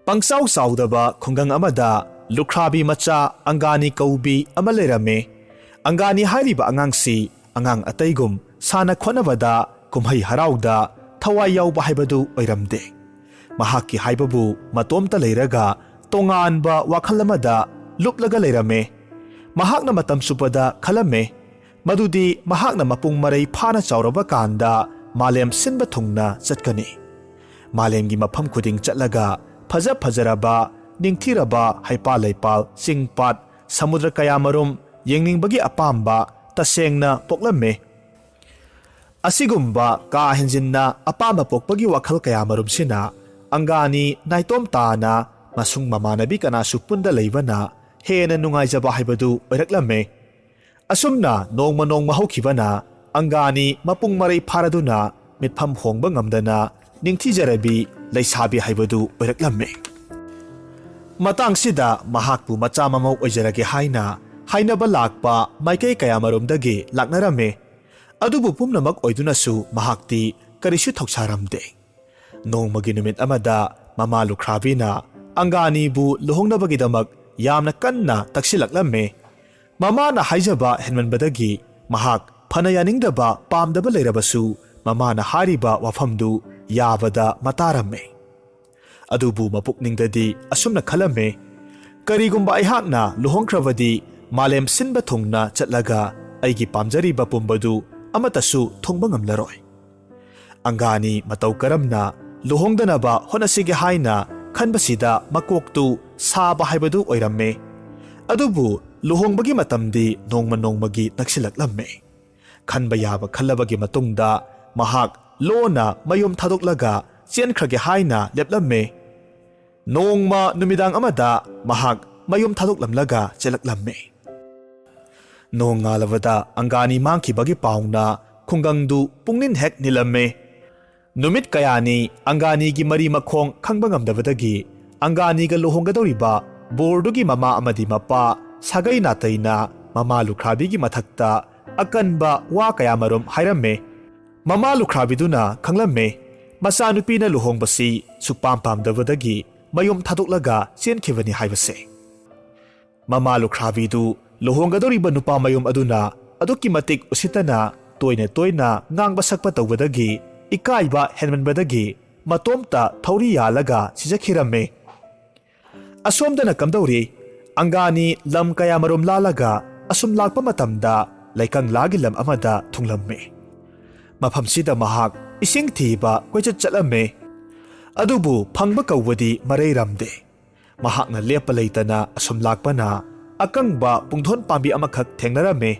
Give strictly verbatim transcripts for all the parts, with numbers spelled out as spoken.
ꯄꯪꯆꯥꯎ ꯆꯥꯎꯗꯕ ꯈꯨꯡꯒꯪ ꯑꯃꯗ ꯂꯨꯈ꯭ꯔꯥꯕꯤ ꯃꯆꯥ ꯑꯪꯒꯥꯅꯤ ꯀꯧꯕꯤ ꯑꯃ ꯂꯩꯔꯝꯃꯤ꯫ ꯑꯪꯒꯥꯅꯤ ꯍꯥꯏꯔꯤꯕ ꯑꯉꯥꯡꯁꯤ ꯑꯉꯥꯡ ꯑꯇꯩꯒꯨꯝ ꯁꯥꯟꯅ ꯈꯣꯠꯅꯕꯗ ꯀꯨꯝꯍꯩ ꯍꯔꯥꯎꯗ ꯊꯋꯥꯏ ꯌꯥꯎꯕ ꯍꯥꯏꯕꯗꯨ ꯑꯣꯏꯔꯝꯗꯦ꯫ ꯃꯍꯥꯛꯀꯤ ꯍꯥꯏꯕꯕꯨ ꯃꯇꯣꯝꯇ ꯂꯩꯔꯒ ꯇꯣꯉꯥꯟꯕ ꯋꯥꯈꯜ ꯑꯃꯗ ꯂꯨꯞꯂꯒ ꯂꯩꯔꯝꯃꯦ꯫ ꯃꯍꯥꯛꯅ ꯃꯇꯝ ꯆꯨꯞꯄꯗ ꯈꯜꯂꯝꯃꯦ ꯃꯗꯨꯗꯤ ꯃꯍꯥꯛꯅ ꯃꯄꯨꯡ ꯃꯔꯩ ꯐꯥꯅ ꯆꯥꯎꯔꯕ ꯀꯥꯟꯗ ꯃꯥꯂꯦꯝ ꯁꯤꯟꯕ ꯊꯨꯡꯅ ꯆꯠꯀꯅꯤ꯫ ꯃꯥꯂꯦꯝꯒꯤ ꯃꯐꯝ ꯈꯨꯗꯤꯡ ꯆꯠꯂꯒ ꯐꯖ ꯐꯖꯔꯕ, ꯅꯤꯡꯊꯤꯔꯕ ꯍꯩꯄꯥꯜ ꯂꯩꯄꯥꯜ, ꯆꯤꯡ ꯄꯥꯠ, ꯁꯃꯨꯗ꯭ꯔ ꯀꯌꯥꯃꯔꯨꯝ ꯌꯦꯡꯅꯤꯡꯕꯒꯤ ꯑꯄꯥꯝꯕ ꯇꯁꯦꯡꯅ ꯄꯣꯛꯂꯝꯃꯦ꯫ ꯑꯁꯤꯒꯨꯝꯕ ꯀꯥ ꯍꯦꯟꯖꯤꯟꯅ ꯑꯄꯥꯝꯕ ꯄꯣꯛꯄꯒꯤ ꯋꯥꯈꯜ ꯀꯌꯥꯃꯔꯨꯝꯁꯤꯅ ꯑꯪꯒꯥꯅꯤ ꯅꯥꯏꯇꯣꯝ ꯇꯥꯅ ꯃꯁꯨꯡ ꯃꯃꯥꯟꯅꯕꯤ ꯀꯅꯥꯁꯨ ꯄꯨꯟꯗ ꯂꯩꯕꯅ ꯍꯦꯟꯅ ꯅꯨꯡꯉꯥꯏꯖꯕ ꯍꯥꯏꯕꯗꯨ ꯑꯣꯏꯔꯛꯂꯝꯃꯦ꯫ ꯑꯁꯨꯝꯅ ꯅꯣꯡꯃ ꯅꯣꯡꯃ ꯍꯧꯈꯤꯕꯅ ꯑꯪꯒꯥꯅꯤ ꯃꯄꯨꯡ ꯃꯔꯩ ꯐꯥꯔꯗꯨꯅ ꯃꯤꯠꯐꯝ ꯍꯣꯡꯕ ꯉꯝꯗꯅ ꯅꯤꯡꯊꯤꯖꯔꯕꯤ ꯂꯩꯁꯥꯕꯤ ꯍꯥꯏꯕꯗꯨ ꯑꯣꯏꯔꯛꯂꯝꯃꯤ꯫ ꯃꯇꯥꯡꯁꯤꯗ ꯃꯍꯥꯛꯄꯨ ꯃꯆꯥ ꯃꯃꯧ ꯑꯣꯏꯖꯔꯒꯦ ꯍꯥꯏꯅ ꯍꯥꯏꯅꯕ ꯂꯥꯛꯄ ꯃꯥꯏꯀꯩ ꯀꯌꯥꯃꯔꯣꯝꯗꯒꯤ ꯂꯥꯛꯅꯔꯝꯃꯤ꯫ ꯑꯗꯨꯕꯨ ꯄꯨꯝꯅꯃꯛ ꯑꯣꯏꯗꯨꯅꯁꯨ ꯃꯍꯥꯛꯇꯤ ꯀꯔꯤꯁꯨ ꯊꯧꯁꯥꯔꯝꯗꯦ꯫ ꯅꯣꯡꯃꯒꯤ ꯅꯨꯃꯤꯠ ꯑꯃꯗ ꯃꯃꯥ ꯂꯨꯈ꯭ꯔꯥꯕꯤꯅ ꯑꯪꯒꯥꯅꯤꯕꯨ ꯂꯨꯍꯣꯡꯅꯕꯒꯤꯗꯃꯛ ꯌꯥꯝꯅ ꯀꯟꯅ ꯇꯛꯁꯤꯜꯂꯛꯂꯝꯃꯤ꯫ ꯃꯃꯥꯅ ꯍꯥꯏꯖꯕ ꯍꯦꯟꯃꯟꯕꯗꯒꯤ ꯃꯍꯥꯛ ꯐꯅ ꯌꯥꯅꯤꯡꯗꯕ ꯄꯥꯝꯗꯕ ꯂꯩꯔꯕꯁꯨ ꯃꯃꯥꯅ ꯍꯥꯏꯔꯤꯕ ꯋꯥꯐꯝꯗꯨ ꯌꯥꯕꯗ ꯃꯇꯥꯔꯝꯃꯤ꯫ ꯑꯗꯨꯕꯨ ꯃꯄꯨꯛꯅꯤꯡꯗꯗꯤ ꯑꯁꯨꯝꯅ ꯈꯜꯂꯝꯃꯤ, "ꯀꯔꯤꯒꯨꯝꯕ ꯑꯩꯍꯥꯛꯅ ꯂꯨꯍꯣꯡꯈ꯭ꯔꯕꯗꯤ ꯃꯥꯂꯦꯝ ꯁꯤꯟꯕ ꯊꯨꯡꯅ ꯆꯠꯂꯒ ꯑꯩꯒꯤ ꯄꯥꯝꯖꯔꯤꯕ ꯄꯨꯝꯕꯗꯨ ꯑꯃꯠꯇꯁꯨ ꯊꯨꯡꯕ ꯉꯝꯂꯔꯣꯏ"꯫ ꯑꯪꯒꯥꯅꯤ ꯃꯇꯧ ꯀꯔꯝꯅ ꯂꯨꯍꯣꯡꯗꯅꯕ ꯍꯣꯠꯅꯁꯤꯒꯦ ꯍꯥꯏꯅ ꯈꯟꯕꯁꯤꯗ ꯃꯀꯣꯛꯇꯨ ꯁꯥꯕ ꯍꯥꯏꯕꯗꯨ ꯑꯣꯏꯔꯝꯃꯤ꯫ ꯑꯗꯨꯕꯨ ꯂꯨꯍꯣꯡꯕꯒꯤ ꯃꯇꯝꯗꯤ ꯅꯣꯡꯃ ꯅꯣꯡꯃꯒꯤ ꯅꯛꯁꯤꯜꯂꯛꯂꯝꯃꯤ꯫ ꯈꯟꯕ ꯌꯥꯕ ꯈꯜꯂꯕꯒꯤ ꯃꯇꯨꯡꯗ ꯃꯍꯥꯛ ꯂꯣꯟꯅ ꯃꯌꯨꯝ ꯊꯥꯗꯣꯛꯂꯒ ꯆꯦꯟꯈ꯭ꯔꯒꯦ ꯍꯥꯏꯅ ꯂꯦꯞꯂꯝꯃꯤ꯫ ꯅꯣꯡꯃ ꯅꯨꯃꯤꯗꯥꯡ ꯑꯃꯗ ꯃꯍꯥꯛ ꯃꯌꯨꯝ ꯊꯥꯗꯣꯛꯂꯝꯂꯒ ꯆꯦꯜꯂꯛꯂꯝꯃꯤ꯫ ꯅꯣꯡꯉꯥꯜꯂꯕꯗ ꯑꯪꯒꯥꯅꯤ ꯃꯥꯡꯈꯤꯕꯒꯤ ꯄꯥꯎꯅ ꯈꯨꯡꯒꯪꯗꯨ ꯄꯨꯡꯅꯤꯟ ꯍꯦꯛ ꯅꯤꯜꯂꯝꯃꯤ꯫ ꯅꯨꯃꯤꯠ ꯀꯌꯥꯅꯤ ꯑꯪꯒꯥꯅꯤꯒꯤ ꯃꯔꯤ ꯃꯈꯣꯡ ꯈꯪꯕ ꯉꯝꯗꯕꯗꯒꯤ ꯑꯪꯒꯥꯅꯤꯒ ꯂꯨꯍꯣꯡꯒꯗꯧꯔꯤꯕ ꯕꯣꯔꯗꯨꯒꯤ ꯃꯃꯥ ꯑꯃꯗꯤ ꯃꯄꯥ ꯁꯥꯒꯩ ꯅꯥꯇꯩꯅ ꯃꯃꯥ ꯂꯨꯈ꯭ꯔꯥꯕꯤꯒꯤ ꯃꯊꯛꯇ ꯑꯀꯟꯕ ꯋꯥ ꯀꯌꯥꯃꯔꯨꯝ ꯍꯥꯏꯔꯝꯃꯤ꯫ ꯃꯃꯥ ꯂꯨꯈ꯭ꯔꯥꯕꯤꯗꯨꯅ ꯈꯪꯂꯝꯃꯤ, ꯃꯆꯥꯅꯨꯄꯤꯅ ꯂꯨꯍꯣꯡꯕꯁꯤ ꯁꯨꯛꯄꯥꯝ ꯄꯥꯝꯗꯕꯗꯒꯤ ꯃꯌꯨꯝ ꯊꯥꯗꯣꯛꯂꯒ ꯆꯦꯟꯈꯤꯕꯅꯤ ꯍꯥꯏꯕꯁꯦ꯫ ꯃꯃꯥ ꯂꯨꯈ꯭ꯔꯥꯕꯤꯗꯨ ꯂꯨꯍꯣꯡꯒꯗꯧꯔꯤꯕ ꯅꯨꯄꯥ ꯃꯌꯨꯝ ꯑꯗꯨꯅ ꯑꯗꯨꯛꯀꯤ ꯃꯇꯤꯛ ꯎꯁꯤꯠꯇꯅ ꯇꯣꯏꯅ ꯇꯣꯏꯅ ꯉꯥꯡꯕ ꯁꯛꯄ ꯇꯧꯕꯗꯒꯤ ꯏꯀꯥꯏꯕ ꯍꯦꯟꯃꯟꯕꯗꯒꯤ ꯃꯇꯣꯝꯇ ꯊꯧꯔꯤ ꯌꯥꯜꯂꯒ ꯁꯤꯖꯈꯤꯔꯝꯃꯦ꯫ ꯑꯁꯣꯝꯗꯅ ꯀꯝꯗꯧꯔꯤ? ꯑꯪꯒꯥꯅꯤ ꯂꯝ ꯀꯌꯥꯃꯔꯨꯝ ꯂꯥꯜꯂꯒ ꯑꯁꯨꯝ ꯂꯥꯛꯄ ꯃꯇꯝꯗ ꯂꯩꯀꯪꯂꯥꯒꯤ ꯂꯝ ꯑꯃꯗ ꯊꯨꯡꯂꯝꯃꯤ꯫ ꯃꯐꯝꯁꯤꯗ ꯃꯍꯥꯛ ꯏꯁꯤꯡ ꯊꯤꯕ ꯀꯣꯏꯆꯠ ꯆꯠꯂꯝꯃꯤ꯫ ꯑꯗꯨꯕꯨ ꯐꯪꯕ ꯀꯧꯕꯗꯤ ꯃꯔꯩꯔꯝꯗꯦ꯫ ꯃꯍꯥꯛꯅ ꯂꯦꯞꯄ ꯂꯩꯇꯅ ꯑꯁꯨꯝ ꯂꯥꯛꯄꯅ ꯑꯀꯪꯕ ꯄꯨꯡꯗꯣꯟ ꯄꯥꯝꯕꯤ ꯑꯃꯈꯛ ꯊꯦꯡꯅꯔꯝꯃꯤ꯫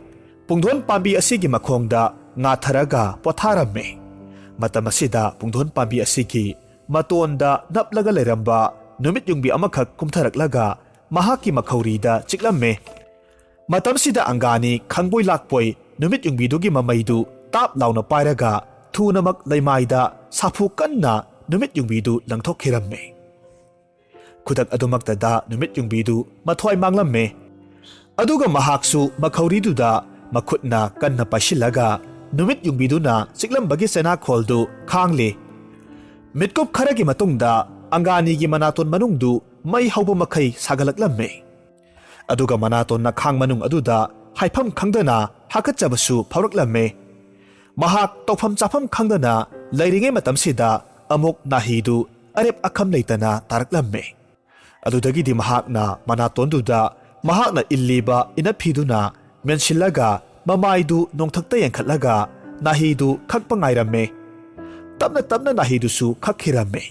ꯄꯨꯡꯗꯣꯟ ꯄꯥꯝꯕꯤ ꯑꯁꯤꯒꯤ ꯃꯈꯣꯡꯗ ꯉꯥꯊꯔꯒ ꯄꯣꯊꯥꯔꯝꯃꯤ꯫ ꯃꯇꯝ ꯑꯁꯤꯗ ꯄꯨꯡꯗꯣꯟ ꯄꯥꯝꯕꯤ ꯑꯁꯤꯒꯤ ꯃꯇꯣꯟꯗ ꯅꯞꯂꯒ ꯂꯩꯔꯝꯕ ꯅꯨꯃꯤꯠ ꯌꯨꯡꯕꯤ ꯑꯃꯈꯛ ꯀꯨꯝꯊꯔꯛꯂꯒ ꯃꯍꯥꯛꯀꯤ ꯃꯈꯧꯔꯤꯗ ꯆꯤꯛꯂꯝꯃꯤ꯫ ꯃꯇꯝꯁꯤꯗ ꯑꯪꯒꯥꯅꯤ ꯈꯪꯕꯣꯏ ꯂꯥꯛꯄꯣꯏ ꯅꯨꯃꯤꯠ ꯌꯨꯡꯕꯤꯗꯨꯒꯤ ꯃꯃꯩꯗꯨ ꯇꯥꯞ ꯂꯥꯎꯅ ꯄꯥꯏꯔꯒ ꯊꯨꯅꯃꯛ ꯂꯩꯃꯥꯏꯗ ꯁꯥꯐꯨ ꯀꯟꯅ ꯅꯨꯃꯤꯠ ꯌꯨꯡꯕꯤꯗꯨ ꯂꯪꯊꯣꯛꯈꯤꯔꯝꯃꯤ꯫ ꯈꯨꯗꯛ ꯑꯗꯨꯃꯛꯇꯗ ꯅꯨꯃꯤꯠ ꯌꯨꯡꯕꯤꯗꯨ ꯃꯊ꯭ꯋꯥꯏ ꯃꯥꯡꯂꯝꯃꯤ꯫ ꯑꯗꯨꯒ ꯃꯍꯥꯛꯁꯨ ꯃꯈꯧꯔꯤꯗꯨꯗ ꯃꯈꯨꯠꯅ ꯀꯟꯅ ꯄꯥꯏꯁꯤꯜꯂꯒ ꯅꯨꯃꯤꯠ ꯌꯨꯡꯕꯤꯗꯨꯅ ꯆꯤꯛꯂꯝꯕꯒꯤ ꯆꯩꯅꯥꯈꯣꯜꯗꯨ ꯈꯥꯡꯂꯤ꯫ ꯃꯤꯠꯀꯨꯞ ꯈꯔꯒꯤ ꯃꯇꯨꯡꯗ ꯑꯪꯒꯥꯅꯤꯒꯤ ꯃꯅꯥꯇꯣꯟ ꯃꯅꯨꯡꯗꯨ ꯃꯩ ꯍꯧꯕ ꯃꯈꯩ ꯁꯥꯒꯠꯂꯛꯂꯝꯃꯤ꯫ ꯑꯗꯨꯒ ꯃꯅꯥꯇꯣꯟ ꯅꯈꯥꯡ ꯃꯅꯨꯡ ꯑꯗꯨꯗ ꯍꯥꯏꯐꯝ ꯈꯪꯗꯅ ꯍꯥꯀꯠꯆꯕꯁꯨ ꯐꯥꯎꯔꯛꯂꯝꯃꯤ꯫ ꯃꯍꯥꯛ ꯇꯧꯐꯝ ꯆꯥꯐꯝ ꯈꯪꯗꯅ ꯂꯩꯔꯤꯉꯩ ꯃꯇꯝꯁꯤꯗ ꯑꯃꯨꯛ ꯅꯥꯍꯤꯗꯨ ꯑꯔꯦꯞ ꯑꯈꯝ ꯂꯩꯇꯅ ꯇꯥꯔꯛꯂꯝꯃꯤ꯫ ꯑꯗꯨꯗꯒꯤꯗꯤ ꯃꯍꯥꯛꯅ ꯃꯅꯥꯇꯣꯟꯗꯨꯗ ꯃꯍꯥꯛꯅ ꯏꯜꯂꯤꯕ ꯏꯅꯐꯤꯗꯨꯅ ꯃꯦꯟꯁꯤꯜꯂꯒ ꯃꯃꯥꯏꯗꯨ ꯅꯣꯡꯊꯛꯇ ꯌꯦꯡꯈꯠꯂꯒ ꯅꯥꯍꯤꯗꯨ ꯈꯛꯄ ꯉꯥꯏꯔꯝꯃꯤ꯫ ꯇꯞꯅ ꯇꯞꯅ ꯅꯥꯍꯤꯗꯨꯁꯨ ꯈꯛꯈꯤꯔꯝꯃꯤ꯫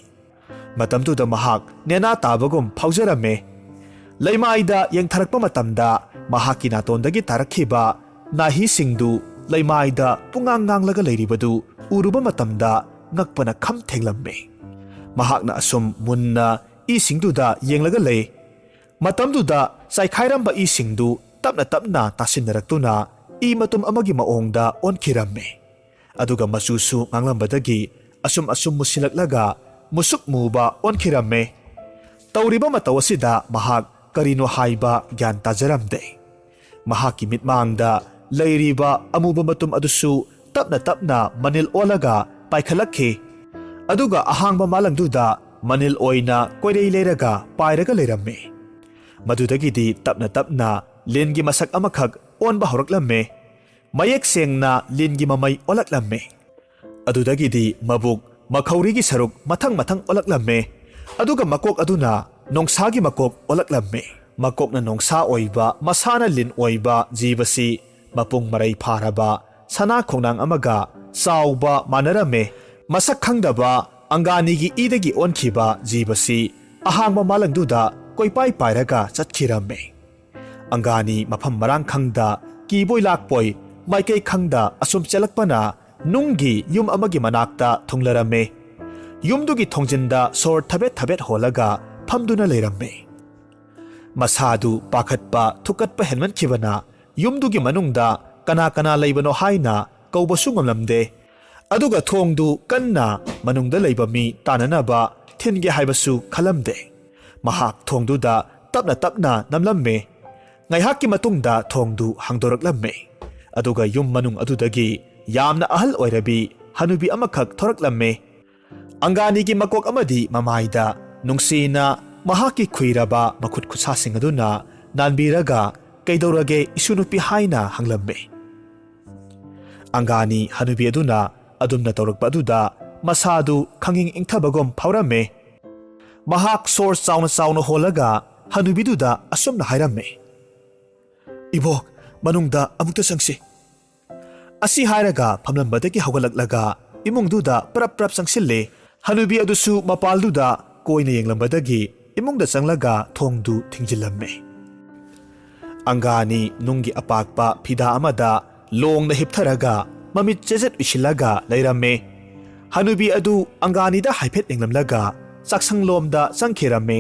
ꯃꯇꯝꯗꯨꯗ ꯃꯍꯥꯛ ꯅꯦꯅꯥ ꯇꯥꯕꯒꯨꯝ ꯐꯥꯎꯖꯔꯝꯃꯤ꯫ ꯂꯩꯃꯥꯏꯗ ꯌꯦꯡꯊꯔꯛꯄ ꯃꯇꯝꯗ ꯃꯍꯥꯛꯀꯤ ꯅꯥꯇꯣꯟꯗꯒꯤ ꯇꯥꯔꯛꯈꯤꯕ ꯅꯥꯍꯤꯁꯤꯡꯗꯨ ꯂꯩꯃꯥꯏꯗ ꯄꯨꯡꯉꯥꯡ ꯉꯥꯡꯂꯒ ꯂꯩꯔꯤꯕꯗꯨ ꯎꯔꯨꯕ ꯃꯇꯝꯗ ꯉꯛꯄꯅ ꯈꯝ ꯊꯦꯡꯂꯝꯃꯤ꯫ ꯃꯍꯥꯛꯅ ꯑꯁꯨꯝ ꯃꯨꯟꯅ ꯏꯁꯤꯡꯗꯨꯗ ꯌꯦꯡꯂꯒ ꯂꯩ꯫ ꯃꯇꯝꯗꯨꯗ ꯆꯥꯏꯈꯥꯏꯔꯝꯕ ꯏꯁꯤꯡꯗꯨ ꯇꯞꯅ ꯇꯞꯅ ꯇꯥꯁꯤꯟꯅꯔꯛꯇꯨꯅ ꯏ ꯃꯇꯨꯝ ꯑꯃꯒꯤ ꯃꯑꯣꯡꯗ ꯑꯣꯟꯈꯤꯔꯝꯃꯤ꯫ ꯑꯗꯨꯒ ꯃꯆꯨꯁꯨ ꯉꯥꯡꯂꯝꯕꯗꯒꯤ ꯑꯁꯨꯝ ꯑꯁꯨꯝ ꯃꯨꯁꯤꯜꯂꯛꯂꯒ ꯃꯨꯁꯨꯛ ꯃꯨꯕ ꯑꯣꯟꯈꯤꯔꯝꯃꯤ꯫ ꯇꯧꯔꯤꯕ ꯃꯇꯧ ꯑꯁꯤꯗ ꯃꯍꯥꯛ ꯀꯔꯤꯅꯣ ꯍꯥꯏꯕ ꯒ꯭ꯌꯥꯟ ꯇꯥꯖꯔꯝꯗꯦ꯫ ꯃꯍꯥꯛꯀꯤ ꯃꯤꯠꯃꯥꯡꯗ ꯂꯩꯔꯤꯕ ꯑꯃꯨꯕ ꯃꯇꯨꯝ ꯑꯗꯨꯁꯨ ꯇꯞꯅ ꯇꯞꯅ ꯃꯅꯤꯜ ꯑꯣꯜꯂꯒ ꯄꯥꯏꯈꯠꯂꯛꯈꯤ꯫ ꯑꯗꯨꯒ ꯑꯍꯥꯡꯕ ꯃꯥꯂꯪꯗꯨꯗ ꯃꯅꯤꯜ ꯑꯣꯏꯅ ꯀꯣꯏꯔꯩ ꯂꯩꯔꯒ ꯄꯥꯏꯔꯒ ꯂꯩꯔꯝꯃꯤ꯫ ꯃꯗꯨꯗꯒꯤꯗꯤ ꯇꯞꯅ ꯇꯞꯅ ꯂꯤꯟꯒꯤ ꯃꯁꯛ ꯑꯃꯈꯛ ꯑꯣꯟꯕ ꯍꯧꯔꯛꯂꯝꯃꯤ꯫ ꯃꯌꯦꯛ ꯁꯦꯡꯅ ꯂꯤꯟꯒꯤ ꯃꯃꯩ ꯑꯣꯜꯂꯛꯂꯝꯃꯤ꯫ ꯑꯗꯨꯗꯒꯤꯗꯤ ꯃꯕꯨꯛ, ꯃꯈꯧꯔꯤꯒꯤ ꯁꯔꯨꯛ ꯃꯊꯪ ꯃꯊꯪ ꯑꯣꯜꯂꯛꯂꯝꯃꯤ꯫ ꯑꯗꯨꯒ ꯃꯀꯣꯛ ꯑꯗꯨꯅ ꯅꯣꯡꯁꯥꯒꯤ ꯃꯀꯣꯛ ꯑꯣꯜꯂꯛꯂꯝꯃꯤ꯫ ꯃꯀꯣꯛꯅ ꯅꯣꯡꯁꯥ ꯑꯣꯏꯕ, ꯃꯁꯥꯅ ꯂꯤꯟ ꯑꯣꯏꯕ ꯖꯤꯕꯁꯤ ꯃꯄꯨꯡ ꯃꯔꯩ ꯐꯥꯔꯕ ꯁꯅꯥ ꯈꯣꯡꯅꯥꯡ ꯑꯃꯒ ꯆꯥꯎꯕ ꯃꯥꯟꯅꯔꯝꯃꯤ꯫ ꯃꯁꯛ ꯈꯪꯗꯕ ꯑꯪꯒꯥꯅꯤꯒꯤ ꯏꯗꯒꯤ ꯑꯣꯟꯈꯤꯕ ꯖꯤꯕꯁꯤ ꯑꯍꯥꯡꯕ ꯃꯥꯂꯪꯗꯨꯗ ꯀꯣꯏꯄꯥꯏ ꯄꯥꯏꯔꯒ ꯆꯠꯈꯤꯔꯝꯃꯤ꯫ ꯑꯪꯒꯥꯅꯤ ꯃꯐꯝ ꯃꯔꯥꯡ ꯈꯪꯗ, ꯀꯤꯕꯣꯏ ꯂꯥꯛꯄꯣꯏ, ꯃꯥꯏꯀꯩ ꯈꯪꯗ ꯑꯁꯨꯝ ꯆꯦꯜꯂꯛꯄꯅ ꯅꯨꯡꯒꯤ ꯌꯨꯝ ꯑꯃꯒꯤ ꯃꯅꯥꯛꯇ ꯊꯨꯡꯂꯔꯝꯃꯤ꯫ ꯌꯨꯝꯗꯨꯒꯤ ꯊꯣꯡꯖꯤꯟꯗ ꯁꯣꯔ ꯊꯕꯦꯠ ꯊꯕꯦꯠ ꯍꯣꯜꯂꯒ ꯐꯝꯗꯨꯅ ꯂꯩꯔꯝꯃꯤ꯫ ꯃꯁꯥꯗꯨ ꯄꯥꯈꯠꯄ ꯊꯨꯛꯀꯠꯄ ꯍꯦꯟꯃꯟꯈꯤꯕꯅ ꯌꯨꯝꯗꯨꯒꯤ ꯃꯅꯨꯡꯗ ꯀꯅꯥ ꯀꯅꯥ ꯂꯩꯕꯅꯣ ꯍꯥꯏꯅ ꯀꯧꯕꯁꯨ ꯉꯝꯂꯝꯗꯦ꯫ ꯑꯗꯨꯒ ꯊꯣꯡꯗꯨ ꯀꯟꯅ ꯃꯅꯨꯡꯗ ꯂꯩꯕ ꯃꯤ ꯇꯥꯅꯅꯕ ꯊꯤꯟꯒꯦ ꯍꯥꯏꯕꯁꯨ ꯈꯜꯂꯝꯗꯦ꯫ ꯃꯍꯥꯛ ꯊꯣꯡꯗꯨꯗ ꯇꯞꯅ ꯇꯞꯅ ꯅꯝꯂꯝꯃꯤ꯫ ꯉꯥꯏꯍꯥꯛꯀꯤ ꯃꯇꯨꯡꯗ ꯊꯣꯡꯗꯨ ꯍꯥꯡꯗꯣꯔꯛꯂꯝꯃꯤ꯫ ꯑꯗꯨꯒ ꯌꯨꯝ ꯃꯅꯨꯡ ꯑꯗꯨꯗꯒꯤ ꯌꯥꯝꯅ ꯑꯍꯜ ꯑꯣꯏꯔꯕꯤ ꯍꯅꯨꯕꯤ ꯑꯃꯈꯛ ꯊꯣꯔꯛꯂꯝꯃꯤ꯫ ꯑꯪꯒꯥꯅꯤꯒꯤ ꯃꯀꯣꯛ ꯑꯃꯗꯤ ꯃꯃꯥꯏꯗ ꯅꯨꯡꯁꯤꯅ ꯃꯍꯥꯛꯀꯤ ꯈꯨꯏꯔꯕ ꯃꯈꯨꯠ ꯈꯨꯠꯁꯥꯁꯤꯡ ꯑꯗꯨꯅ ꯅꯥꯟꯕꯤꯔꯒ, "ꯀꯩꯗꯧꯔꯒꯦ, ꯏꯁꯨ ꯅꯨꯄꯤ?" ꯍꯥꯏꯅ ꯍꯪꯂꯝꯃꯤ꯫ ꯑꯪꯒꯥꯅꯤ ꯍꯅꯨꯕꯤ ꯑꯗꯨꯅ ꯑꯗꯨꯝꯅ ꯇꯧꯔꯛꯄ ꯑꯗꯨꯗ ꯃꯁꯥꯗꯨ ꯈꯪꯏꯪ ꯏꯪꯊꯕꯒꯨꯝ ꯐꯥꯎꯔꯝꯃꯤ꯫ ꯃꯍꯥꯛ ꯁꯣꯔ ꯆꯥꯎꯅ ꯆꯥꯎꯅ ꯍꯣꯜꯂꯒ ꯍꯅꯨꯕꯤꯗꯨꯗ ꯑꯁꯨꯝꯅ ꯍꯥꯏꯔꯝꯃꯤ, "ꯏꯕꯣꯛ, ꯃꯅꯨꯡꯗ ꯑꯃꯨꯛꯇ ꯆꯪꯁꯤ꯫" ꯑꯁꯤ ꯍꯥꯏꯔꯒ ꯐꯝꯂꯝꯕꯗꯒꯤ ꯍꯧꯒꯠꯂꯛꯂꯒ ꯏꯃꯨꯡꯗꯨꯗ ꯄ꯭ꯔꯞ ꯄ꯭ꯔꯞ ꯆꯪꯁꯤꯜꯂꯦ꯫ ꯍꯅꯨꯕꯤ ꯑꯗꯨꯁꯨ ꯃꯄꯥꯜꯗꯨꯗ ꯀꯣꯏꯅ ꯌꯦꯡꯂꯝꯕꯗꯒꯤ ꯏꯃꯨꯡꯗ ꯆꯪꯂꯒ ꯊꯣꯡꯗꯨ ꯊꯤꯡꯖꯤꯜꯂꯝꯃꯦ꯫ ꯑꯪꯒꯥꯅꯤ ꯅꯨꯡꯒꯤ ꯑꯄꯥꯛꯄ ꯐꯤꯗꯥ ꯑꯃꯗ ꯂꯣꯡꯅ ꯍꯤꯞꯊꯔꯒ ꯃꯃꯤꯠ ꯆꯦꯖꯦꯠ ꯎꯏꯁꯤꯜꯂꯒ ꯂꯩꯔꯝꯃꯦ꯫ ꯍꯅꯨꯕꯤ ꯑꯗꯨ ꯑꯪꯒꯥꯅꯤꯗ ꯍꯥꯏꯐꯦꯠ ꯌꯦꯡꯂꯝꯂꯒ ꯆꯥꯛꯁꯪꯂꯣꯝꯗ ꯆꯪꯈꯤꯔꯝꯃꯦ꯫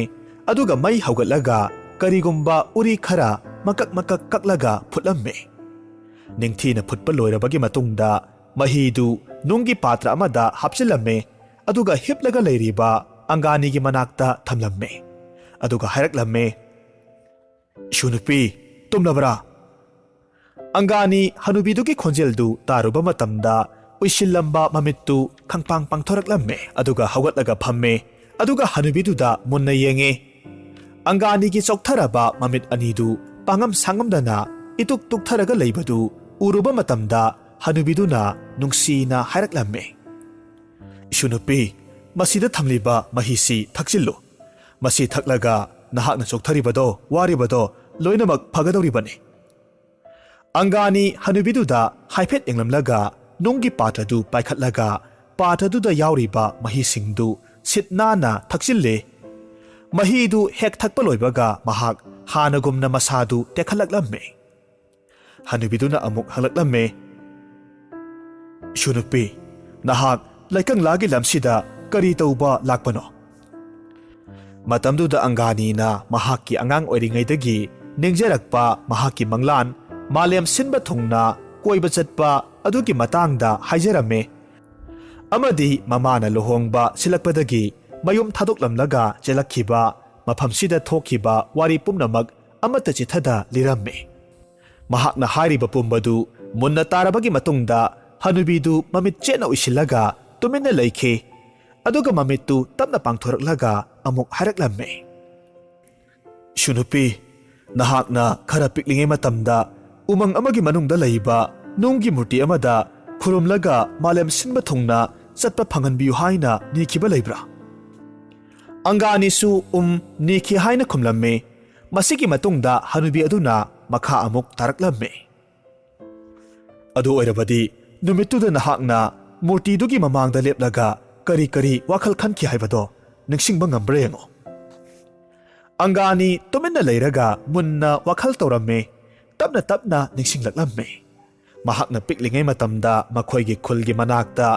ꯑꯗꯨꯒ ꯃꯩ ꯍꯧꯒꯠꯂꯒ ꯀꯔꯤꯒꯨꯝꯕ ꯎꯔꯤ ꯈꯔ ꯃꯀꯛ ꯃꯀꯛ ꯀꯛꯂꯒ ꯐꯨꯠꯂꯝꯃꯦ꯫ ꯅꯤꯡꯊꯤꯅ ꯐꯨꯠꯄ ꯂꯣꯏꯔꯕꯒꯤ ꯃꯇꯨꯡꯗ ꯃꯍꯤꯗꯨ ꯅꯨꯡꯒꯤ ꯄꯥꯇ꯭ꯔ ꯑꯃꯗ ꯍꯥꯞꯆꯤꯜꯂꯝꯃꯦ꯫ ꯑꯗꯨꯒ ꯍꯤꯞꯂꯒ ꯂꯩꯔꯤꯕ ꯑꯪꯒꯥꯅꯤꯒꯤ ꯃꯅꯥꯛꯇ ꯊꯝꯂꯝꯃꯦ꯫ ꯑꯗꯨꯒ ꯍꯥꯏꯔꯛꯂꯝꯃꯦ, "ꯏꯁꯨ ꯅꯨꯄꯤ, ꯇꯨꯝꯂꯕ꯭ꯔꯥ?" ꯑꯪꯒꯥꯅꯤ ꯍꯅꯨꯕꯤꯗꯨꯒꯤ ꯈꯣꯟꯖꯦꯜꯗꯨ ꯇꯥꯔꯨꯕ ꯃꯇꯝꯗ ꯎꯏꯁꯤꯜꯂꯝꯕ ꯃꯃꯤꯠꯇꯨ ꯈꯪꯄꯥꯡ ꯄꯥꯡꯊꯣꯔꯛꯂꯝꯃꯦ꯫ ꯑꯗꯨꯒ ꯍꯧꯒꯠꯂꯒ ꯐꯝꯃꯦ꯫ ꯑꯗꯨꯒ ꯍꯅꯨꯕꯤꯗꯨꯗ ꯃꯨꯟꯅ ꯌꯦꯡꯉꯦ꯫ ꯑꯪꯒꯥꯅꯤꯒꯤ ꯆꯣꯛꯊꯔꯕ ꯃꯃꯤꯠ ꯑꯅꯤꯗꯨ ꯄꯥꯡꯉꯝ ꯁꯥꯡꯉꯝꯗꯅ ꯏꯇꯨꯛ ꯇꯨꯛꯊꯔꯒ ꯂꯩꯕꯗꯨ ꯎꯔꯨꯕ ꯃꯇꯝꯗ ꯍꯅꯨꯕꯤꯗꯨꯅ ꯅꯨꯡꯁꯤꯅ ꯍꯥꯏꯔꯛꯂꯝꯃꯦ, "ꯏꯁꯨ ꯅꯨꯄꯤ, ꯃꯁꯤꯗ ꯊꯝꯂꯤꯕ ꯃꯍꯤꯁꯤ ꯊꯛꯆꯤꯜꯂꯨ꯫ ꯃꯁꯤ ꯊꯛꯂꯒ ꯅꯍꯥꯛꯅ ꯆꯣꯛꯊꯔꯤꯕꯗꯣ, ꯋꯥꯔꯤꯕꯗꯣ ꯂꯣꯏꯅꯃꯛ ꯐꯒꯗꯧꯔꯤꯕꯅꯤ꯫" ꯑꯪꯒꯥꯅꯤ ꯍꯅꯨꯕꯤꯗꯨꯗ ꯍꯥꯏꯐꯦꯠ ꯌꯦꯡꯂꯝꯂꯒ ꯅꯨꯡꯒꯤ ꯄꯥꯇ꯭ꯔꯗꯨ ꯄꯥꯏꯈꯠꯂꯒ ꯄꯥꯇ꯭ꯔꯗꯨꯗ ꯌꯥꯎꯔꯤꯕ ꯃꯍꯤꯁꯤꯡꯗꯨ ꯁꯤꯠ ꯅꯥꯟꯅ ꯊꯛꯆꯤꯜꯂꯦ꯫ ꯃꯍꯤꯗꯨ ꯍꯦꯛ ꯊꯛꯄ ꯂꯣꯏꯕꯒ ꯃꯍꯥꯛ ꯍꯥꯟꯅꯒꯨꯝꯅ ꯃꯁꯥꯗꯨ ꯇꯦꯛꯈꯠꯂꯛꯂꯝꯃꯦ꯫ ꯍꯅꯨꯕꯤꯗꯨꯅ ꯑꯃꯨꯛ ꯍꯪꯂꯛꯂꯝꯃꯦ, "ꯏꯁꯨ ꯅꯨꯄꯤ, ꯅꯍꯥꯛ ꯂꯩꯀꯪꯂꯥꯒꯤ ꯂꯝꯁꯤꯗ ꯀꯔꯤ ꯇꯧꯕ ꯂꯥꯛꯄꯅꯣ?" ꯃꯇꯝꯗꯨꯗ ꯑꯪꯒꯥꯅꯤꯅ ꯃꯍꯥꯛꯀꯤ ꯑꯉꯥꯡ ꯑꯣꯏꯔꯤꯉꯩꯗꯒꯤ ꯅꯤꯡꯖꯔꯛꯄ ꯃꯍꯥꯛꯀꯤ ꯃꯪꯂꯥꯟ, ꯃꯥꯂꯦꯝ ꯁꯤꯟꯕ ꯊꯨꯡꯅ ꯀꯣꯏꯕ ꯆꯠꯄ ꯑꯗꯨꯒꯤ ꯃꯇꯥꯡꯗ ꯍꯥꯏꯖꯔꯝꯃꯦ꯫ ꯑꯃꯗꯤ ꯃꯃꯥꯅ ꯂꯨꯍꯣꯡꯕ ꯁꯤꯜꯂꯛꯄꯗꯒꯤ ꯃꯌꯨꯝ ꯊꯥꯗꯣꯛꯂꯝꯂꯒ ꯆꯦꯜꯂꯛꯈꯤꯕ, ꯃꯐꯝꯁꯤꯗ ꯊꯣꯛꯈꯤꯕ ꯋꯥꯔꯤ ꯄꯨꯝꯅꯃꯛ ꯑꯃꯠꯇ ꯆꯤꯊꯗ ꯂꯤꯔꯝꯃꯤ꯫ ꯃꯍꯥꯛꯅ ꯍꯥꯏꯔꯤꯕ ꯄꯨꯝꯕꯗꯨ ꯃꯨꯟꯅ ꯇꯥꯔꯕꯒꯤ ꯃꯇꯨꯡꯗ ꯍꯅꯨꯕꯤꯗꯨ ꯃꯃꯤꯠ ꯆꯦꯠꯅ ꯎꯏꯁꯤꯜꯂꯒ ꯇꯨꯃꯤꯟꯅ ꯂꯩꯈꯤ꯫ ꯑꯗꯨꯒ ꯃꯃꯤꯠꯇꯨ ꯇꯞꯅ ꯄꯥꯡꯊꯣꯔꯛꯂꯒ ꯑꯃꯨꯛ ꯍꯥꯏꯔꯛꯂꯝꯃꯤ, "ꯏꯁꯨ ꯅꯨꯄꯤ, ꯅꯍꯥꯛꯅ ꯈꯔ ꯄꯤꯛꯂꯤꯉꯩ ꯃꯇꯝꯗ ꯎꯃꯪ ꯑꯃꯒꯤ ꯃꯅꯨꯡꯗ ꯂꯩꯕ ꯅꯨꯡꯒꯤ ꯃꯨꯔꯇꯤ ꯑꯃꯗ ꯈꯨꯔꯨꯝꯂꯒ ꯃꯥꯂꯦꯝ ꯁꯤꯟꯕ ꯊꯨꯡꯅ ꯆꯠꯄ ꯐꯪꯍꯟꯕꯤꯌꯨ ꯍꯥꯏꯅ ꯅꯤꯈꯤꯕ ꯂꯩꯕ꯭ꯔꯥ?" ꯑꯪꯒꯥꯅꯤꯁꯨ "ꯎꯝ, ꯅꯤꯈꯤ" ꯍꯥꯏꯅ ꯈꯨꯝꯂꯝꯃꯤ꯫ ꯃꯁꯤꯒꯤ ꯃꯇꯨꯡꯗ ꯍꯅꯨꯕꯤ ꯑꯗꯨꯅ ꯃꯈꯥ ꯑꯃꯨꯛ ꯇꯥꯔꯛꯂꯝꯃꯤ, "ꯑꯗꯨ ꯑꯣꯏꯔꯕꯗꯤ ꯅꯨꯃꯤꯠꯇꯨꯗ ꯅꯍꯥꯛꯅ ꯃꯨꯔꯇꯤꯗꯨꯒꯤ ꯃꯃꯥꯡꯗ ꯂꯦꯞꯂꯒ ꯀꯔꯤ ꯀꯔꯤ ꯋꯥꯈꯜ ꯈꯟꯈꯤ ꯍꯥꯏꯕꯗꯣ ꯅꯤꯡꯁꯤꯡꯕ ꯉꯝꯕ꯭ꯔꯥ ꯌꯦꯡꯉꯨ꯫" ꯑꯪꯒꯥꯅꯤ ꯇꯨꯃꯤꯟꯅ ꯂꯩꯔꯒ ꯃꯨꯟꯅ ꯋꯥꯈꯜ ꯇꯧꯔꯝꯃꯤ꯫ ꯇꯞꯅ ꯇꯞꯅ ꯅꯤꯡꯁꯤꯡꯂꯛꯂꯝꯃꯤ꯫ ꯃꯍꯥꯛꯅ ꯄꯤꯛꯂꯤꯉꯩ ꯃꯇꯝꯗ ꯃꯈꯣꯏꯒꯤ ꯈꯨꯜꯒꯤ ꯃꯅꯥꯛꯇ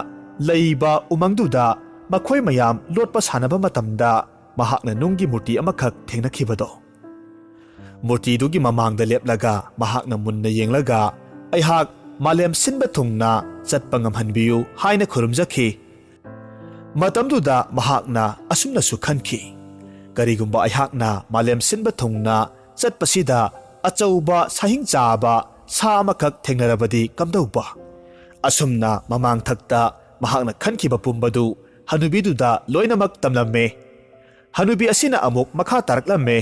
ꯂꯩꯕ ꯎꯃꯪꯗꯨꯗ ꯃꯈꯣꯏ ꯃꯌꯥꯝ ꯂꯣꯠꯄ ꯁꯥꯟꯅꯕ ꯃꯇꯝꯗ ꯃꯍꯥꯛꯅ ꯅꯨꯡꯒꯤ ꯃꯨꯔꯇꯤ ꯑꯃꯈꯛ ꯊꯦꯡꯅꯈꯤꯕꯗꯣ꯫ ꯃꯨꯔꯇꯤꯗꯨꯒꯤ ꯃꯃꯥꯡꯗ ꯂꯦꯞꯂꯒ ꯃꯍꯥꯛꯅ ꯃꯨꯟꯅ ꯌꯦꯡꯂꯒ, "ꯑꯩꯍꯥꯛ ꯃꯥꯂꯦꯝ ꯁꯤꯟꯕ ꯊꯨꯡꯅ ꯆꯠꯄ ꯉꯝꯍꯟꯕꯤꯌꯨ" ꯍꯥꯏꯅ ꯈꯨꯔꯨꯝꯖꯈꯤ꯫ ꯃꯇꯝꯗꯨꯗ ꯃꯍꯥꯛꯅ ꯑꯁꯨꯝꯅꯁꯨ ꯈꯟꯈꯤ, "ꯀꯔꯤꯒꯨꯝꯕ ꯑꯩꯍꯥꯛꯅ ꯃꯥꯂꯦꯝ ꯁꯤꯟꯕ ꯊꯨꯡꯅ ꯆꯠꯄꯁꯤꯗ ꯑꯆꯧꯕ ꯁꯥꯍꯤꯡ ꯆꯥꯕ ꯁꯥ ꯑꯃꯈꯛ ꯊꯦꯡꯅꯔꯕꯗꯤ ꯀꯝꯗꯧꯕ?" ꯑꯁꯨꯝꯅ ꯃꯃꯥꯡꯊꯛꯇ ꯃꯍꯥꯛꯅ ꯈꯟꯈꯤꯕ ꯄꯨꯝꯕꯗꯨ ꯍꯅꯨꯕꯤꯗꯨꯗ ꯂꯣꯏꯅꯃꯛ ꯇꯝꯂꯝꯃꯦ꯫ ꯍꯅꯨꯕꯤ ꯑꯁꯤꯅ ꯑꯃꯨꯛ ꯃꯈꯥ ꯇꯥꯔꯛꯂꯝꯃꯦ,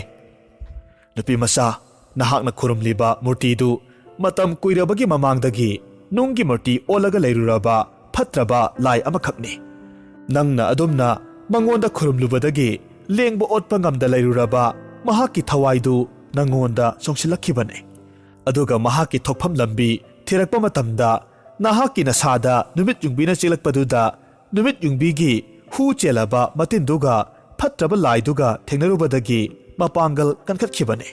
"ꯅꯨꯄꯤ ꯃꯆꯥ, ꯅꯍꯥꯛꯅ ꯈꯨꯔꯨꯝꯂꯤꯕ ꯃꯨꯔꯇꯤꯗꯨ ꯃꯇꯝ ꯀꯨꯏꯔꯕꯒꯤ ꯃꯃꯥꯡꯗꯒꯤ ꯅꯨꯡꯒꯤ ꯃꯨꯔꯇꯤ ꯑꯣꯜꯂꯒ ꯂꯩꯔꯨꯔꯕ ꯐꯠꯇ꯭ꯔꯕ ꯂꯥꯏ ꯑꯃꯈꯛꯅꯤ꯫ ꯅꯪꯅ ꯑꯗꯨꯝꯅ ꯃꯉꯣꯟꯗ ꯈꯨꯔꯨꯝꯂꯨꯕꯗꯒꯤ ꯂꯦꯡꯕ ꯑꯣꯠꯄ ꯉꯝꯗ ꯂꯩꯔꯨꯔꯕ ꯃꯍꯥꯛꯀꯤ ꯊꯋꯥꯏꯗꯨ ꯅꯪꯉꯣꯟꯗ ꯆꯣꯡꯁꯤꯜꯂꯛꯈꯤꯕꯅꯤ꯫ ꯑꯗꯨꯒ ꯃꯍꯥꯛꯀꯤ ꯊꯣꯛꯐꯝ ꯂꯝꯕꯤ ꯊꯤꯔꯛꯄ ꯃꯇꯝꯗ ꯅꯍꯥꯛꯀꯤ ꯅꯁꯥꯗ ꯅꯨꯃꯤꯠ ꯌꯨꯡꯕꯤꯅ ꯆꯤꯛꯂꯛꯄꯗꯨꯗ ꯅꯨꯃꯤꯠ ꯌꯨꯡꯕꯤꯒꯤ ꯍꯨ ꯆꯦꯜꯂꯕ ꯃꯇꯤꯟꯗꯨꯒ ꯐꯠꯇ꯭ꯔꯕ ꯂꯥꯏꯗꯨꯒ ꯊꯦꯡꯅꯔꯨꯕꯗꯒꯤ ꯃꯄꯥꯡꯒꯜ ꯀꯟꯈꯠꯈꯤꯕꯅꯤ꯫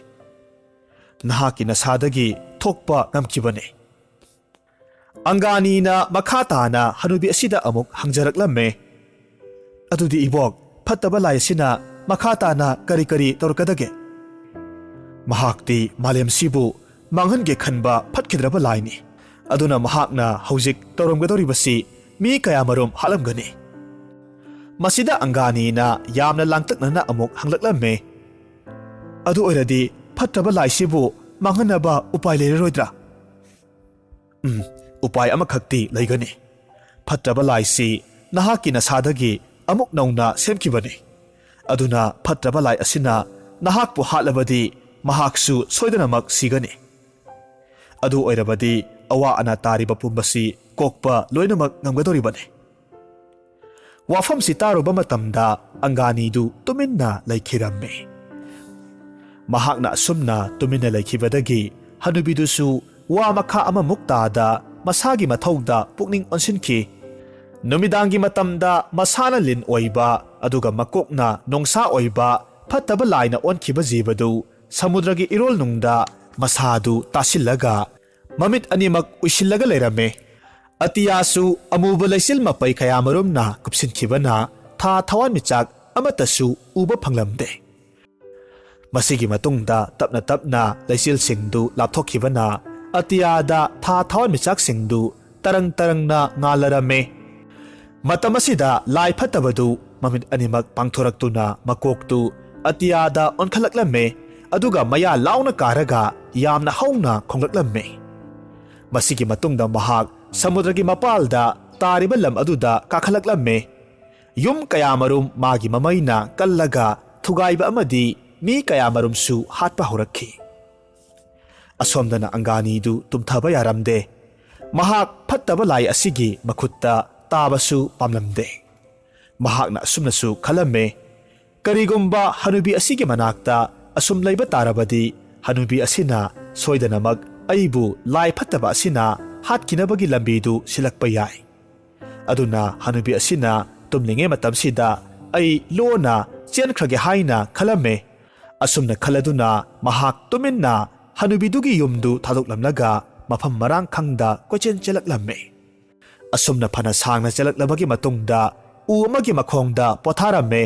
ꯅꯍꯥꯛꯀꯤ ꯅꯁꯥꯗꯒꯤ ꯊꯣꯛꯄ ꯉꯝꯈꯤꯕꯅꯤ"꯫ ꯑꯪꯒꯥꯅꯤꯅ ꯃꯈꯥ ꯇꯥꯅ ꯍꯅꯨꯕꯤ ꯑꯁꯤꯗ ꯑꯃꯨꯛ ꯍꯪꯖꯔꯛꯂꯝꯃꯦ, "ꯑꯗꯨꯗꯤ ꯏꯕꯣꯛ, ꯐꯠꯇꯕ ꯂꯥꯏ ꯑꯁꯤꯅ ꯃꯈꯥ ꯇꯥꯅ ꯀꯔꯤ ꯀꯔꯤ ꯇꯧꯔꯛꯀꯗꯒꯦ?" "ꯃꯍꯥꯛꯇꯤ ꯃꯥꯂꯦꯝꯁꯤꯕꯨ ꯃꯥꯡꯍꯟꯒꯦ ꯈꯟꯕ ꯐꯠꯈꯤꯗ꯭ꯔꯕ ꯂꯥꯏꯅꯤ꯫ ꯑꯗꯨꯅ ꯃꯍꯥꯛꯅ ꯍꯧꯖꯤꯛ ꯇꯧꯔꯝꯒꯗꯧꯔꯤꯕꯁꯤ ꯃꯤ ꯀꯌꯥꯃꯔꯨꯝ ꯍꯥꯠꯂꯝꯒꯅꯤ"꯫ ꯃꯁꯤꯗ ꯑꯪꯒꯥꯅꯤꯅ ꯌꯥꯝꯅ ꯂꯥꯡꯇꯛꯅꯅ ꯑꯃꯨꯛ ꯍꯪꯂꯛꯂꯝꯃꯦ, "ꯑꯗꯨ ꯑꯣꯏꯔꯗꯤ ꯐꯠꯇ꯭ꯔꯕ ꯂꯥꯏꯁꯤꯕꯨ ꯃꯥꯡꯍꯟꯅꯕ ꯎꯄꯥꯏ ꯂꯩꯔꯔꯣꯏꯗ꯭ꯔꯥ?" "ꯎꯝ, ꯎꯄꯥꯏ ꯑꯃꯈꯛꯇꯤ ꯂꯩꯒꯅꯤ꯫ ꯐꯠꯇ꯭ꯔꯕ ꯂꯥꯏꯁꯤ ꯅꯍꯥꯛꯀꯤ ꯅꯁꯥꯗꯒꯤ ꯑꯃꯨꯛ ꯅꯧꯅ ꯁꯦꯝꯈꯤꯕꯅꯤ꯫ ꯑꯗꯨꯅ ꯐꯠꯇ꯭ꯔꯕ ꯂꯥꯏ ꯑꯁꯤꯅ ꯅꯍꯥꯛꯄꯨ ꯍꯥꯠꯂꯕꯗꯤ ꯃꯍꯥꯛꯁꯨ ꯁꯣꯏꯗꯅꯃꯛ ꯁꯤꯒꯅꯤ꯫ ꯑꯗꯨ ꯑꯣꯏꯔꯕꯗꯤ ꯑꯋꯥ ꯑꯅꯥ ꯇꯥꯔꯤꯕ ꯄꯨꯝꯕꯁꯤ ꯀꯣꯛꯄ ꯂꯣꯏꯅꯃꯛ ꯉꯝꯒꯗꯧꯔꯤꯕꯅꯤ"꯫ ꯋꯥꯐꯝꯁꯤ ꯇꯥꯔꯨꯕ ꯃꯇꯝꯗ ꯑꯪꯒꯥꯅꯤꯗꯨ ꯇꯨꯃꯤꯟꯅ ꯂꯩꯈꯤꯔꯝꯃꯤ꯫ ꯃꯍꯥꯛꯅ ꯑꯁꯨꯝꯅ ꯇꯨꯃꯤꯟꯅ ꯂꯩꯈꯤꯕꯗꯒꯤ ꯍꯅꯨꯕꯤꯗꯨꯁꯨ ꯋꯥ ꯃꯈꯥ ꯑꯃꯃꯨꯛ ꯇꯥꯗ ꯃꯁꯥꯒꯤ ꯃꯊꯧꯗ ꯄꯨꯛꯅꯤꯡ ꯑꯣꯟꯁꯤꯟꯈꯤ꯫ ꯅꯨꯃꯤꯗꯥꯡꯒꯤ ꯃꯇꯝꯗ ꯃꯁꯥꯅ ꯂꯤꯟ ꯑꯣꯏꯕ ꯑꯗꯨꯒ ꯃꯀꯣꯛꯅ ꯅꯣꯡꯁꯥ ꯑꯣꯏꯕ ꯐꯠꯇꯕ ꯂꯥꯏꯅ ꯑꯣꯟꯈꯤꯕ ꯖꯤꯕꯗꯨ ꯁꯃꯨꯗ꯭ꯔꯒꯤ ꯏꯔꯣꯜꯅꯨꯡꯗ ꯃꯁꯥꯗꯨ ꯇꯥꯁꯤꯜꯂꯒ ꯃꯃꯤꯠ ꯑꯅꯤꯃꯛ ꯎꯏꯁꯤꯜꯂꯒ ꯂꯩꯔꯝꯃꯦ꯫ ꯑꯇꯤꯌꯥꯁꯨ ꯑꯃꯨꯕ ꯂꯩꯆꯤꯜ ꯃꯄꯩ ꯀꯌꯥꯃꯔꯨꯝꯅ ꯀꯨꯞꯁꯤꯟꯈꯤꯕꯅ ꯊꯥ ꯊꯋꯥꯟꯃꯤꯆꯥꯛ ꯑꯃꯠꯇꯁꯨ ꯎꯕ ꯐꯪꯂꯝꯗꯦ꯫ ꯃꯁꯤꯒꯤ ꯃꯇꯨꯡꯗ ꯇꯞꯅ ꯇꯞꯅ ꯂꯩꯆꯤꯜꯁꯤꯡꯗꯨ ꯂꯥꯞꯊꯣꯛꯈꯤꯕꯅ ꯑꯇꯤꯌꯥꯗ ꯊꯥ ꯊꯋꯥꯟꯃꯤꯆꯥꯛꯁꯤꯡꯗꯨ ꯇꯔꯪ ꯇꯔꯪꯅ ꯉꯥꯜꯂꯔꯝꯃꯦ꯫ ꯃꯇꯝ ꯑꯁꯤꯗ ꯂꯥꯏ ꯐꯠꯇꯕꯗꯨ ꯃꯃꯤꯠ ꯑꯅꯤꯃꯛ ꯄꯥꯡꯊꯣꯔꯛꯇꯨꯅ ꯃꯀꯣꯛꯇꯨ ꯑꯇꯤꯌꯥꯗ ꯑꯣꯟꯈꯠꯂꯛꯂꯝꯃꯦ, ꯑꯗꯨꯒ ꯃꯌꯥ ꯂꯥꯎꯅ ꯀꯥꯔꯒ ꯌꯥꯝꯅ ꯍꯧꯅ ꯈꯣꯡꯂꯛꯂꯝꯃꯦ꯫ ꯃꯁꯤꯒꯤ ꯃꯇꯨꯡꯗ ꯃꯍꯥꯛ ꯁꯃꯨꯗ꯭ꯔꯒꯤ ꯃꯄꯥꯜꯗ ꯇꯥꯔꯤꯕ ꯂꯝ ꯑꯗꯨꯗ ꯀꯥꯈꯠꯂꯛꯂꯝꯃꯦ꯫ ꯌꯨꯝ ꯀꯌꯥꯃꯔꯨꯝ ꯃꯥꯒꯤ ꯃꯃꯩꯅ ꯀꯜꯂꯒ ꯊꯨꯒꯥꯏꯕ ꯑꯃꯗꯤ ꯃꯤ ꯀꯌꯥꯃꯔꯨꯝꯁꯨ ꯍꯥꯠꯄ ꯍꯧꯔꯛꯈꯤ꯫ ꯑꯁꯣꯝꯗꯅ ꯑꯪꯒꯥꯅꯤꯗꯨ ꯇꯨꯝꯊꯕ ꯌꯥꯔꯝꯗꯦ꯫ ꯃꯍꯥꯛ ꯐꯠꯇꯕ ꯂꯥꯏ ꯑꯁꯤꯒꯤ ꯃꯈꯨꯠꯇ ꯇꯥꯕꯁꯨ ꯄꯥꯝꯂꯝꯗꯦ꯫ ꯃꯍꯥꯛꯅ ꯑꯁꯨꯝꯅꯁꯨ ꯈꯜꯂꯝꯃꯦ, "ꯀꯔꯤꯒꯨꯝꯕ ꯍꯅꯨꯕꯤ ꯑꯁꯤꯒꯤ ꯃꯅꯥꯛꯇ ꯑꯁꯨꯝ ꯂꯩꯕ ꯇꯥꯔꯕꯗꯤ, ꯍꯅꯨꯕꯤ ꯑꯁꯤꯅ ꯁꯣꯏꯗꯅꯃꯛ ꯑꯩꯕꯨ ꯂꯥꯏ ꯐꯠꯇꯕ ꯑꯁꯤꯅ ꯍꯥꯠꯈꯤꯅꯕꯒꯤ ꯂꯝꯕꯤꯗꯨ ꯁꯤꯜꯂꯛꯄ ꯌꯥꯏ"꯫ ꯑꯗꯨꯅ ꯍꯅꯨꯕꯤ ꯑꯁꯤꯅ ꯇꯨꯝꯂꯤꯉꯩ ꯃꯇꯝꯁꯤꯗ ꯑꯩ ꯂꯣꯟꯅ ꯆꯦꯟꯈ꯭ꯔꯒꯦ ꯍꯥꯏꯅ ꯈꯜꯂꯝꯃꯦ꯫ ꯑꯁꯨꯝꯅ ꯈꯜꯂꯗꯨꯅ ꯃꯍꯥꯛ ꯇꯨꯃꯤꯟꯅ ꯍꯅꯨꯕꯤꯗꯨꯒꯤ ꯌꯨꯝꯗꯨ ꯊꯥꯗꯣꯛꯂꯝꯂꯒ ꯃꯐꯝ ꯃꯔꯥꯡ ꯈꯪꯗ ꯀꯣꯏꯆꯦꯟ ꯆꯦꯜꯂꯛꯂꯝꯃꯦ꯫ ꯑꯁꯨꯝꯅ ꯐꯅ ꯁꯥꯡꯅ ꯆꯦꯜꯂꯛꯂꯕꯒꯤ ꯃꯇꯨꯡꯗ ꯎ ꯑꯃꯒꯤ ꯃꯈꯣꯡꯗ ꯄꯣꯊꯥꯔꯝꯃꯦ꯫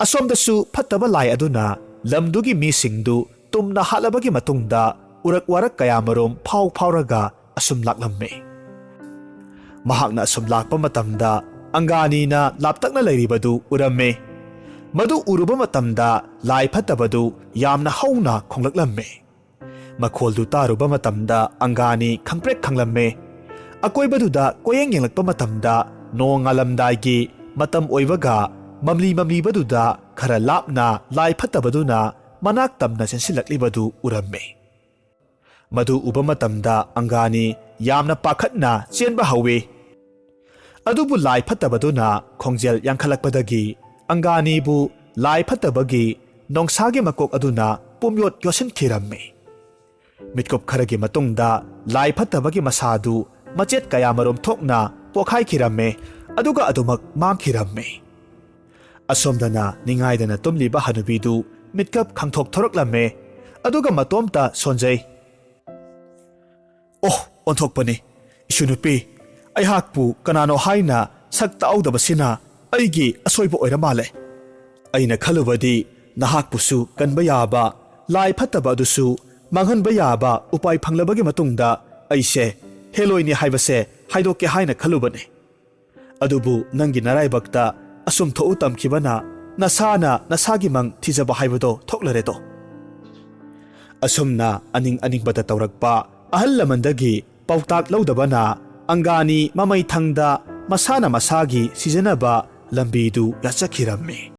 ꯑꯁꯣꯝꯗꯁꯨ ꯐꯠꯇꯕ ꯂꯥꯏ ꯑꯗꯨꯅ ꯂꯝꯗꯨꯒꯤ ꯃꯤꯁꯤꯡꯗꯨ ꯇꯨꯝꯅ ꯍꯥꯠꯂꯕꯒꯤ ꯃꯇꯨꯡꯗ ꯎꯔꯛ ꯋꯥꯔꯛ ꯀꯌꯥꯃꯔꯨꯝ ꯐꯥꯎ ꯐꯥꯎꯔꯒ ꯑꯁꯨꯝ ꯂꯥꯛꯂꯝꯃꯤ꯫ ꯃꯍꯥꯛꯅ ꯑꯁꯨꯝ ꯂꯥꯛꯄ ꯃꯇꯝꯗ ꯑꯪꯒꯥꯅꯤꯅ ꯂꯥꯞꯇꯛꯅ ꯂꯩꯔꯤꯕꯗꯨ ꯎꯔꯝꯃꯤ꯫ ꯃꯗꯨ ꯎꯔꯨꯕ ꯃꯇꯝꯗ ꯂꯥꯏ ꯐꯠꯇꯕꯗꯨ ꯌꯥꯝꯅ ꯍꯧꯅ ꯈꯣꯡꯂꯛꯂꯝꯃꯤ꯫ ꯃꯈꯣꯜꯗꯨ ꯇꯥꯔꯨꯕ ꯃꯇꯝꯗ ꯑꯪꯒꯥꯅꯤ ꯈꯪꯄ꯭ꯔꯦꯛ ꯈꯪꯂꯝꯃꯤ꯫ ꯑꯀꯣꯏꯕꯗꯨꯗ ꯀꯣꯌꯦꯡ ꯌꯦꯡꯂꯛꯄ ꯃꯇꯝꯗ ꯅꯣꯡ ꯉꯥꯜꯂꯝꯗꯥꯏꯒꯤ ꯃꯇꯝ ꯑꯣꯏꯕꯒ ꯃꯝꯂꯤ ꯃꯝꯂꯤꯕꯗꯨꯗ ꯈꯔ ꯂꯥꯞꯅ ꯂꯥꯏ ꯐꯠꯇꯕꯗꯨꯅ ꯃꯅꯥꯛ ꯇꯝꯅ ꯆꯦꯟꯁꯤꯜꯂꯛꯂꯤꯕꯗꯨ ꯎꯔꯝꯃꯤ꯫ ꯃꯗꯨ ꯎꯕ ꯃꯇꯝꯗ ꯑꯪꯒꯥꯅꯤ ꯌꯥꯝꯅ ꯄꯥꯈꯠꯅ ꯆꯦꯟꯕ ꯍꯧꯏ꯫ ꯑꯗꯨꯕꯨ ꯂꯥꯏ ꯐꯠꯇꯕꯗꯨꯅ ꯈꯣꯡꯖꯦꯜ ꯌꯥꯡꯈꯠꯂꯛꯄꯗꯒꯤ ꯑꯪꯒꯥꯅꯤꯕꯨ ꯂꯥꯏ ꯐꯠꯇꯕꯒꯤ ꯅꯣꯡꯁꯥꯒꯤ ꯃꯀꯣꯛ ꯑꯗꯨꯅ ꯄꯨꯝꯌꯣꯠ ꯌꯣꯠꯁꯤꯟꯈꯤꯔꯝꯃꯤ꯫ ꯃꯤꯠꯀꯨꯞ ꯈꯔꯒꯤ ꯃꯇꯨꯡꯗ ꯂꯥꯏ ꯐꯠꯇꯕꯒꯤ ꯃꯁꯥꯗꯨ ꯃꯆꯦꯠ ꯀꯌꯥꯃꯔꯨꯝ ꯊꯣꯛꯅ ꯄꯣꯈꯥꯏꯈꯤꯔꯝꯃꯦ, ꯑꯗꯨꯒ ꯑꯗꯨꯃꯛ ꯃꯥꯡꯈꯤꯔꯝꯃꯦ꯫ ꯑꯁꯣꯝꯗꯅ ꯅꯤꯡꯉꯥꯏꯗꯅ ꯇꯨꯝꯂꯤꯕ ꯍꯅꯨꯕꯤꯗꯨ ꯃꯤꯠꯀꯞ ꯈꯪꯊꯣꯛ ꯊꯣꯔꯛꯂꯝꯃꯦ, ꯑꯗꯨꯒ ꯃꯇꯣꯝꯇ ꯁꯣꯟꯖꯩ꯫ "ꯑꯣꯍ, ꯑꯣꯟꯊꯣꯛꯄꯅꯤ! ꯏꯁꯨ ꯅꯨꯄꯤ, ꯑꯩꯍꯥꯛꯄꯨ ꯀꯅꯥꯅꯣ ꯍꯥꯏꯅ ꯁꯛ ꯇꯥꯛꯍꯧꯗꯕꯁꯤꯅ ꯑꯩꯒꯤ ꯑꯁꯣꯏꯕ ꯑꯣꯏꯔ ꯃꯥꯜꯂꯦ꯫ ꯑꯩꯅ ꯈꯜꯂꯨꯕꯗꯤ ꯅꯍꯥꯛꯄꯨꯁꯨ ꯀꯟꯕ ꯌꯥꯕ, ꯂꯥꯏ ꯐꯠꯇꯕ ꯑꯗꯨꯁꯨ ꯃꯥꯡꯍꯟꯕ ꯌꯥꯕ ꯎꯄꯥꯏ ꯐꯪꯂꯕꯒꯤ ꯃꯇꯨꯡꯗ ꯑꯩꯁꯦ ꯍꯦꯂꯣꯏꯅꯤ ꯍꯥꯏꯕꯁꯦ ꯍꯥꯏꯗꯣꯛꯀꯦ ꯍꯥꯏꯅ ꯈꯜꯂꯨꯕꯅꯤ꯫ ꯑꯗꯨꯕꯨ ꯅꯪꯒꯤ ꯅꯔꯥꯏꯕꯛꯇ ꯑꯁꯨꯝ ꯊꯣꯛꯎ ꯇꯝꯈꯤꯕꯅ ꯅꯁꯥꯅ ꯅꯁꯥꯒꯤ ꯃꯪ ꯊꯤꯖꯕ ꯍꯥꯏꯕꯗꯣ ꯊꯣꯛꯂꯔꯦꯗꯣ"꯫ ꯑꯁꯨꯝꯅ ꯑꯅꯤꯡ ꯑꯅꯤꯡꯕꯗ ꯇꯧꯔꯛꯄ ꯑꯍꯜ ꯂꯃꯟꯗꯒꯤ ꯄꯥꯎꯇꯥꯛ ꯂꯧꯗꯕꯅ ꯑꯪꯒꯥꯅꯤ ꯃꯃꯩ ꯊꯪꯗ ꯃꯁꯥꯅ ꯃꯁꯥꯒꯤ ꯁꯤꯖꯤꯟꯅꯕ ꯂꯝꯕꯤꯗꯨ ꯂꯥꯆꯠꯈꯤꯔꯝꯃꯤ꯫